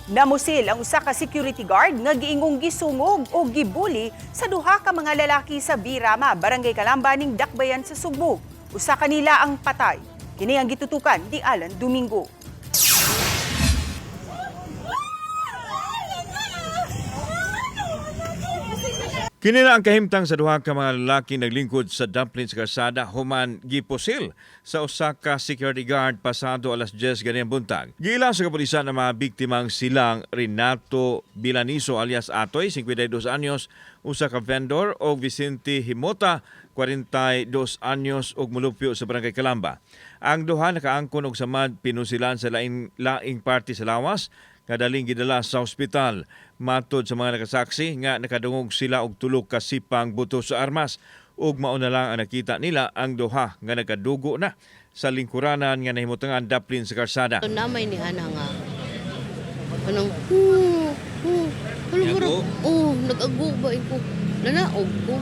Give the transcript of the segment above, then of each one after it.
Namusil ang usa ka security guard nga giingong gisungog o gibuli sa duha ka mga lalaki sa Birama, Barangay Kalamba ning Dakbayan sa Sugbo. Usa kanila ang patay. Kini ang gitutukan ni Alan Domingo. Kini na ang kahimtang sa duha ka mga lalaki naglingkod sa dumplings sa kalsada human gipusil sa usa ka security guard pasado alas 10 ganiyang buntag. Giila sa kapulisan ang mga biktimang silang Renato Bilaniso alias Atoy, 52 anyos, usa ka vendor, o Vicente Himota, 42 anyos ug mulupyo sa Barangay Kalamba. Ang duha nakaangkon og samad pinusilan sa laing laing parte sa lawas nga daling gidala sa ospital. Matod sa mga nakasaksi nga nakadungog sila og tulo ka sipang buto sa armas ug mao na lang ang nakita nila ang duha nga nagadugo na sa lingkuranan nga nahimutangan daplin sa kalsada. So, namay ni ana nga anong ano murag oh nag-ago ba ko nanaog ko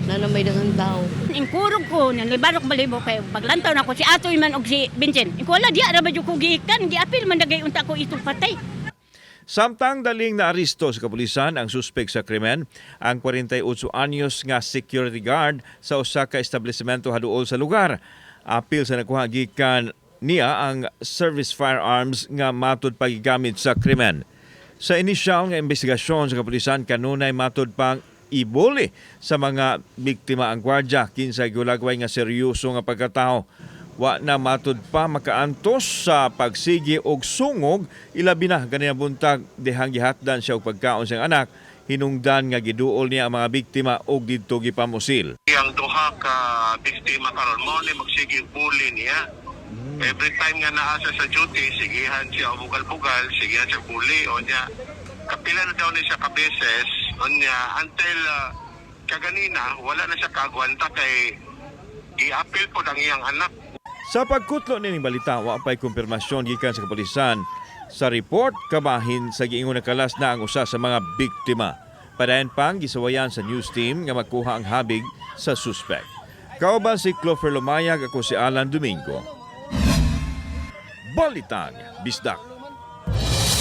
na may daghang tao. Ingkurog ko, nalibarok balibo kay paglantaw na ko si Atoy man og si Vincent. Ingko wala diya ra ba jud ko gikan, giapil man dagay unta ko itong patay. Samtang daling naaresto sa kapulisan ang suspek sa krimen, ang 48 anyos nga security guard sa usa ka establishmento haduol sa lugar. Apil sa nakuha gikan niya ang service firearms nga matud pagigamit sa krimen. Sa inisyal nga investigasyon sa kapulisan, kanunay matud pang ibuli sa mga biktima ang gwardya kinsa gulagway nga seryoso nga pagkatao. Wa na matud pa makaantos sa pagsigi og sungog, ilabi na ganina buntag dihang gihatdan siya og pagkaon sa anak hinungdan nga giduol niya ang mga biktima og didto gipamusil. Ang duha ka biktima karon mo ni magsige bully niya. Every time nga naa siya sa duty, sigihan siya og bugal-bugal, sigihan siya bully o niya. Kapila na daw ni siya ka beses unya until kaganina wala na siya kaagwanta kay giapil pod ang iyang anak. Sa pagkutlo nining balita, wa pay kumpirmasyon gikan sa kapulisan sa report kabahin sa giingon na kalas na ang usa sa mga biktima. Padayon pang gisawayan sa news team nga makuha ang habig sa suspect. Kauban si Clover Lumayag, ako si Alan Domingo. Balitang Bisdak.